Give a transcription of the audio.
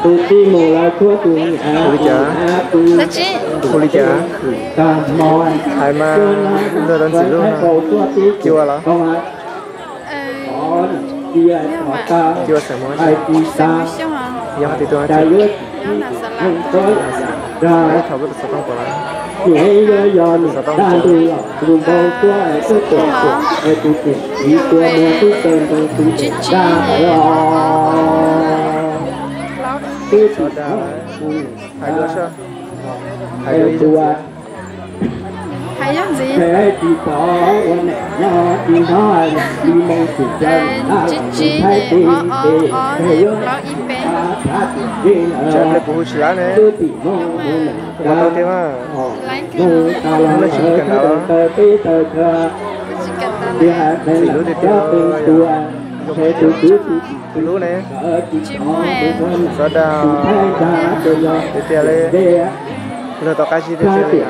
Hu li cas? Hu li cas? Hais mas, ntawm tau ntxim lub no. Cua los? Cua xeem Hmoob. Yog hais tias tus no ces, thaum koj tus xov tooj pom los. Tus xov tooj ces, hais dua soj, hais dua ib zaug ntxiv. Hais ib zaug ntxiv. Tsib tsib ne, ob ob ob ne, plaub ib peb. Tsam pliag kuv hu tsis lab ne. Ua tau thiab mas. Hnub no tsis kawm ntawv los? Ntxim lub tiag tiag. Tus lub ne. Xov daws tiag tiag li. Luag tau qab zib tiag tiag li.